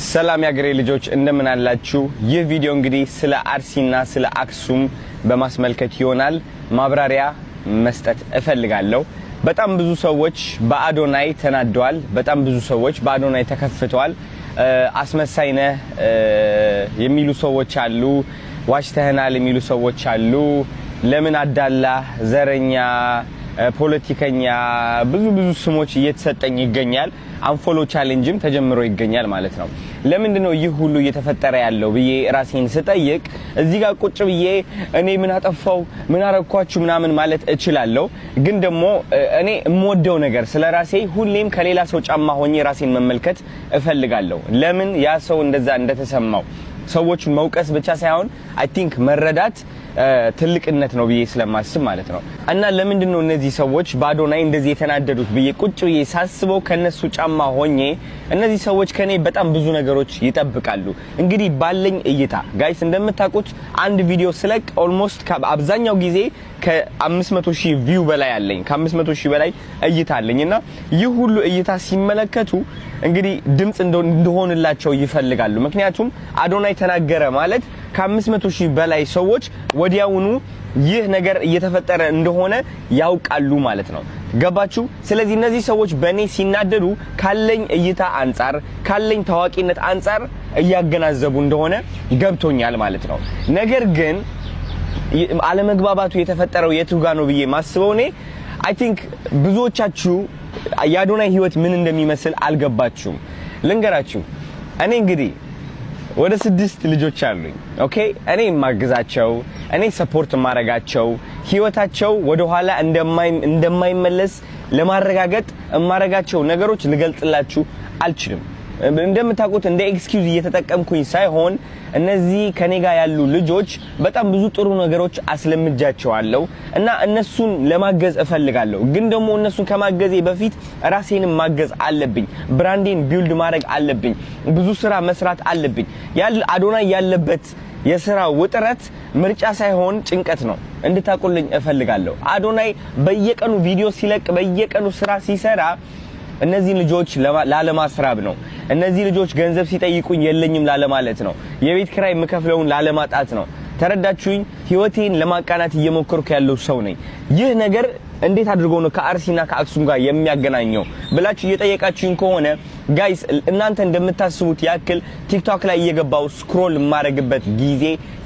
ሰላም ያገሬ ልጆች፣ እንደምን አላችሁ? ይህ ቪዲዮ እንግዲህ ስለ አርሲና ስለ አክሱም በማስመልከት ይሆናል። ማብራሪያ መስጠት እፈልጋለሁ። በጣም ብዙ ሰዎች በአዶናይ ተናደዋል። በጣም ብዙ ሰዎች በአዶናይ ተከፍተዋል። አስመሳይ ነህ የሚሉ ሰዎች አሉ። ዋሽተህናል የሚሉ ሰዎች አሉ። ለምን አዳላህ፣ ዘረኛ፣ ፖለቲከኛ፣ ብዙ ብዙ ስሞች እየተሰጠኝ ይገኛል። Unfollow challenge ም ተጀምሮ ይገኛል ማለት ነው። ለምንድን ነው ይህ ሁሉ እየተፈጠረ ያለው ብዬ ራሴን ስጠይቅ እዚህ ጋር ቁጭ ብዬ እኔ ምን አጠፋው፣ ምን አረኳችሁ ምናምን ማለት እችላለሁ። ግን ደግሞ እኔ የምወደው ነገር ስለ ራሴ ሁሌም ከሌላ ሰው ጫማ ሆኜ ራሴን መመልከት እፈልጋለሁ። ለምን ያ ሰው እንደዛ እንደተሰማው ሰዎቹን መውቀስ ብቻ ሳይሆን I think መረዳት ትልቅነት ነው ብዬ ስለማስብ ማለት ነው። እና ለምንድን ነው እነዚህ ሰዎች በአዶናይ እንደዚህ የተናደዱት ብዬ ቁጭ ብዬ ሳስበው ከነሱ ጫማ ሆኜ እነዚህ ሰዎች ከኔ በጣም ብዙ ነገሮች ይጠብቃሉ። እንግዲህ ባለኝ እይታ guys፣ እንደምታውቁት አንድ ቪዲዮ ስለቅ almost አብዛኛው ጊዜ ከ500 ሺህ view በላይ አለኝ፣ ከ500 ሺህ በላይ እይታ አለኝ። እና ይህ ሁሉ እይታ ሲመለከቱ እንግዲህ ድምጽ እንደሆንላቸው ይፈልጋሉ። ምክንያቱም አዶናይ ተናገረ ማለት ከ500 ሺህ በላይ ሰዎች ወዲያውኑ ይህ ነገር እየተፈጠረ እንደሆነ ያውቃሉ ማለት ነው። ገባችሁ? ስለዚህ እነዚህ ሰዎች በእኔ ሲናደዱ ካለኝ እይታ አንጻር፣ ካለኝ ታዋቂነት አንጻር እያገናዘቡ እንደሆነ ገብቶኛል ማለት ነው። ነገር ግን አለመግባባቱ የተፈጠረው የቱ ጋ ነው ብዬ ማስበው እኔ I think ብዙዎቻችሁ የአዶናይ ህይወት ምን እንደሚመስል አልገባችሁም። ልንገራችሁ፣ እኔ እንግዲህ ወደ ስድስት ልጆች አሉኝ። Okay፣ እኔ የማግዛቸው፣ እኔ support የማረጋቸው፣ ህይወታቸው ወደ ኋላ እንደማይመለስ ለማረጋገጥ የማረጋቸው ነገሮች ልገልጽላችሁ አልችልም። እንደምታውቁት እንደ excuse እየተጠቀምኩኝ ሳይሆን እነዚህ ከኔ ጋር ያሉ ልጆች በጣም ብዙ ጥሩ ነገሮች አስለምጃቸዋለሁ እና እነሱን ለማገዝ እፈልጋለሁ። ግን ደግሞ እነሱን ከማገዜ በፊት ራሴንም ማገዝ አለብኝ። Brand ኤን build ማድረግ አለብኝ። ብዙ ስራ መስራት አለብኝ። አዶናይ ያለበት የስራ ውጥረት ምርጫ ሳይሆን ጭንቀት ነው። እንድታቁልኝ እፈልጋለሁ። አዶናይ በየቀኑ ቪዲዮ ሲለቅ፣ በየቀኑ ስራ ሲሰራ እነዚህን ልጆች ላለማስራብ ነው። እነዚህ ልጆች ገንዘብ ሲጠይቁኝ የለኝም ላለማለት ነው። የቤት ኪራይ የምከፍለውን ላለማጣት ነው። ተረዳችሁኝ? ህይወቴን ለማቃናት እየሞከርኩ ያለው ሰው ነኝ። ይህ ነገር እንዴት አድርጎ ነው ከአርሲና ከአክሱም ጋር የሚያገናኘው ብላችሁ እየጠየቃችሁኝ ከሆነ guys፣ እናንተ እንደምታስቡት ያክል ቲክቶክ ላይ እየገባው scroll የማደርግበት ጊዜ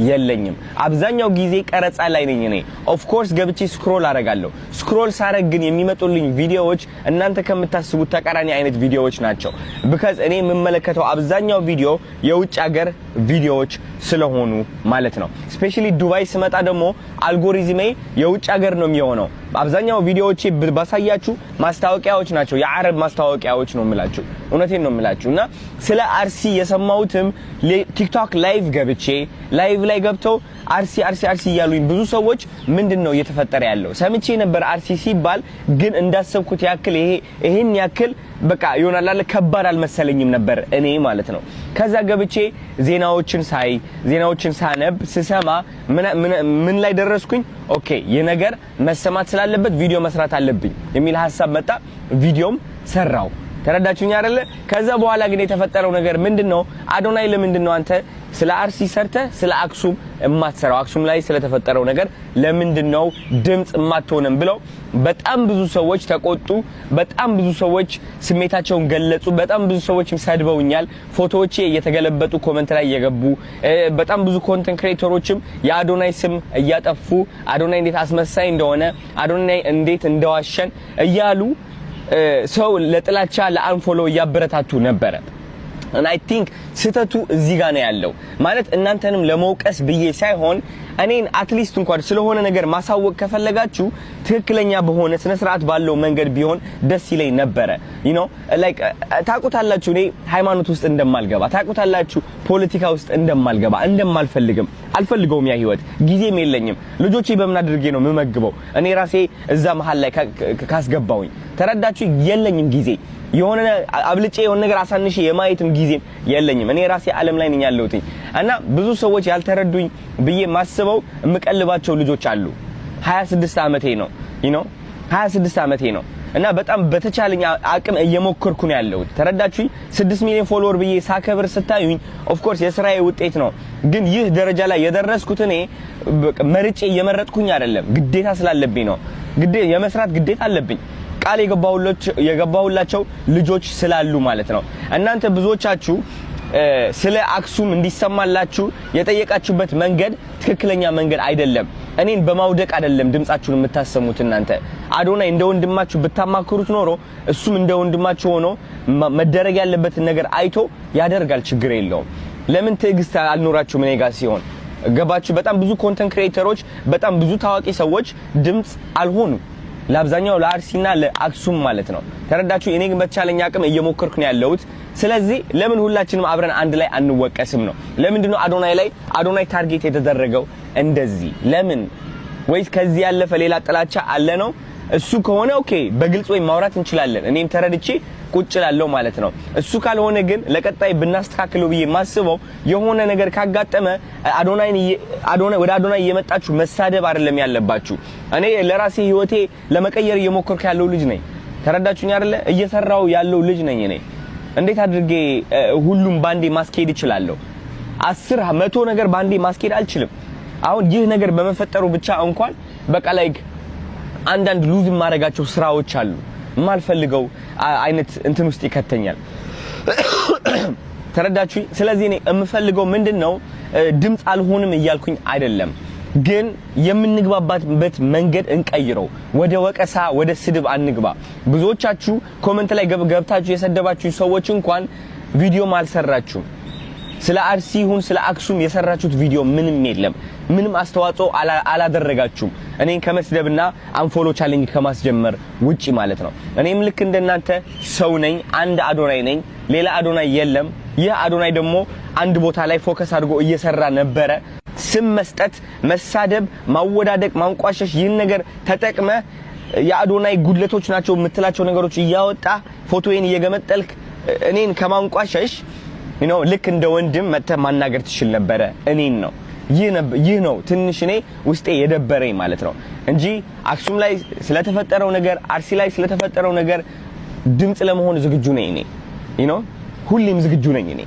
የለኝም። አብዛኛው ጊዜ ቀረጻ ላይ ነኝ እኔ። Of course ገብቼ scroll አደርጋለሁ። Scroll ሳረግ ግን የሚመጡልኝ ቪዲዮዎች እናንተ ከምታስቡት ተቃራኒ አይነት ቪዲዮዎች ናቸው። Because እኔ የምመለከተው አብዛኛው ቪዲዮ የውጭ ሀገር ቪዲዮዎች ስለሆኑ ማለት ነው። Especially ዱባይ ስመጣ ደግሞ አልጎሪዝሜ የውጭ ሀገር ነው የሚሆነው። አብዛኛው ቪዲዮዎቼ ባሳያችሁ ማስታወቂያዎች ናቸው፣ የአረብ ማስታወቂያዎች ነው የምላችሁ። እውነቴን ነው የምላችሁ። እና ስለ አርሲ የሰማሁትም ቲክቶክ live ገብቼ live ላይ ገብተው አርሲ አርሲ አርሲ እያሉኝ ብዙ ሰዎች ምንድን ነው እየተፈጠረ ያለው ሰምቼ ነበር አርሲ ሲባል፣ ግን እንዳሰብኩት ያክል ይሄን ያክል በቃ ይሆናል አለ ከባድ አልመሰለኝም ነበር እኔ ማለት ነው። ከዛ ገብቼ ዜናዎችን ሳይ፣ ዜናዎችን ሳነብ፣ ስሰማ ምን ላይ ደረስኩኝ? Okay፣ ይህ ነገር መሰማት ስላለበት ቪዲዮ መስራት አለብኝ የሚል ሀሳብ መጣ። ቪዲዮም ሰራው። ተረዳችሁኝ አይደለ? ከዛ በኋላ ግን የተፈጠረው ነገር ምንድነው? አዶናይ ለምንድን ነው አንተ ስለ አርሲ ሰርተህ ስለ አክሱም የማትሰራው? አክሱም ላይ ስለተፈጠረው ነገር ለምንድን ነው ድምጽ የማትሆንም ብለው በጣም ብዙ ሰዎች ተቆጡ። በጣም ብዙ ሰዎች ስሜታቸውን ገለጹ። በጣም ብዙ ሰዎች ሰድበውኛል። ፎቶዎቼ እየተገለበጡ comment ላይ እየገቡ፣ በጣም ብዙ content creator ኦችም የአዶናይ ስም እያጠፉ፣ አዶናይ እንዴት አስመሳይ እንደሆነ፣ አዶናይ እንዴት እንደዋሸን እያሉ ሰው ለጥላቻ ለ unfollow እያበረታቱ ነበረ። And I think ስህተቱ እዚህ ጋር ነው ያለው። ማለት እናንተንም ለመውቀስ ብዬ ሳይሆን እኔን at least እንኳን ስለሆነ ነገር ማሳወቅ ከፈለጋችሁ ትክክለኛ በሆነ ስነ ስርዓት ባለው መንገድ ቢሆን ደስ ይለኝ ነበረ። Like ታውቁታላችሁ፣ እኔ ሃይማኖት ውስጥ እንደማልገባ ታውቁታላችሁ፣ ፖለቲካ ውስጥ እንደማልገባ፣ እንደማልፈልግም፣ አልፈልገውም። ያ ህይወት ጊዜም የለኝም። ልጆቼ በምን አድርጌ ነው የምመግበው? እኔ ራሴ እዛ መሀል ላይ ካስገባውኝ፣ ተረዳችሁ? የለኝም ጊዜ፣ የሆነ አብልጬ የሆነ ነገር አሳንሼ የማየትም ጊዜም የለኝም። እኔ ራሴ ዓለም ላይ ነኝ ያለሁት። እና ብዙ ሰዎች ያልተረዱኝ ብዬ ማስበው የምቀልባቸው ልጆች አሉ። 26 ዓመቴ ነው፣ 26 ዓመቴ ነው። እና በጣም በተቻለኝ አቅም እየሞከርኩ ነው ያለሁት። ተረዳችሁኝ? 6 ሚሊዮን follower ብዬ ሳከብር ስታዩኝ of course የስራዬ ውጤት ነው። ግን ይህ ደረጃ ላይ የደረስኩት እኔ መርጬ እየመረጥኩኝ አይደለም፣ ግዴታ ስላለብኝ ነው። የመስራት ግዴታ አለብኝ። ቃል የገባሁላቸው ልጆች ስላሉ ማለት ነው። እናንተ ብዙዎቻችሁ ስለ አክሱም እንዲሰማላችሁ የጠየቃችሁበት መንገድ ትክክለኛ መንገድ አይደለም። እኔን በማውደቅ አይደለም ድምጻችሁን የምታሰሙት። እናንተ አዶናይ እንደ ወንድማችሁ ብታማክሩት ኖሮ እሱም እንደ ወንድማችሁ ሆኖ መደረግ ያለበትን ነገር አይቶ ያደርጋል። ችግር የለውም። ለምን ትዕግስት አልኖራችሁም እኔ ጋር ሲሆን? ገባችሁ? በጣም ብዙ content creator ኦች፣ በጣም ብዙ ታዋቂ ሰዎች ድምጽ አልሆኑም። ለአብዛኛው ለአርሲና ለአክሱም ማለት ነው። ተረዳችሁ? እኔ ግን በተቻለኝ አቅም እየሞከርኩ ነው ያለሁት። ስለዚህ ለምን ሁላችንም አብረን አንድ ላይ አንወቀስም ነው? ለምንድን ነው አዶናይ ላይ አዶናይ target የተደረገው እንደዚህ? ለምን? ወይስ ከዚህ ያለፈ ሌላ ጥላቻ አለ ነው? እሱ ከሆነ okay፣ በግልጽ ወይ ማውራት እንችላለን። እኔም ተረድቼ ቁጭ እላለሁ ማለት ነው። እሱ ካልሆነ ግን ለቀጣይ ብናስተካክለው ብዬ ማስበው የሆነ ነገር ካጋጠመ አዶናይን አዶናይ ወደ አዶናይ እየመጣችሁ መሳደብ አይደለም ያለባችሁ። እኔ ለራሴ ህይወቴ ለመቀየር እየሞከርኩ ያለው ልጅ ነኝ። ተረዳችሁኝ አይደለ? እየሰራው ያለው ልጅ ነኝ እኔ። እንዴት አድርጌ ሁሉም ባንዴ ማስኬድ እችላለሁ? 10 100 ነገር ባንዴ ማስኬድ አልችልም። አሁን ይህ ነገር በመፈጠሩ ብቻ እንኳን በቃ like አንዳንድ lose የማደርጋቸው ስራዎች አሉ። የማልፈልገው አይነት እንትን ውስጥ ይከተኛል። ተረዳችሁ? ስለዚህ እኔ የምፈልገው ምንድን ነው፣ ድምፅ አልሆንም እያልኩኝ አይደለም፣ ግን የምንግባባበት መንገድ እንቀይረው። ወደ ወቀሳ፣ ወደ ስድብ አንግባ። ብዙዎቻችሁ comment ላይ ገብታችሁ የሰደባችሁ ሰዎች እንኳን ቪዲዮም አልሰራችሁም። ስለ አርሲ ይሁን ስለ አክሱም የሰራችሁት ቪዲዮ ምንም የለም። ምንም አስተዋጽኦ አላደረጋችሁም። እኔን ከመስደብና unfollow challenge ከማስጀመር ውጪ ማለት ነው። እኔም ልክ እንደናንተ ሰው ነኝ። አንድ አዶናይ ነኝ። ሌላ አዶናይ የለም። ይህ አዶናይ ደግሞ አንድ ቦታ ላይ focus አድርጎ እየሰራ ነበረ። ስም መስጠት፣ መሳደብ፣ ማወዳደቅ፣ ማንቋሸሽ ይህን ነገር ተጠቅመ የአዶናይ ጉድለቶች ናቸው የምትላቸው ነገሮች እያወጣ ፎቶዬን እየገመጠልክ እኔን ከማንቋሸሽ ልክ እንደ ወንድም መጥተህ ማናገር ትችል ነበረ። እኔን ነው ይህ ነው ትንሽ እኔ ውስጤ የደበረኝ ማለት ነው እንጂ አክሱም ላይ ስለተፈጠረው ነገር፣ አርሲ ላይ ስለተፈጠረው ነገር ድምፅ ለመሆን ዝግጁ ነኝ እኔ። ሁሌም ዝግጁ ነኝ እኔ።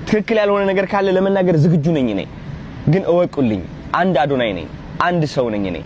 ትክክል ያልሆነ ነገር ካለ ለመናገር ዝግጁ ነኝ እኔ። ግን እወቁልኝ፣ አንድ አዶናይ ነኝ፣ አንድ ሰው ነኝ እኔ።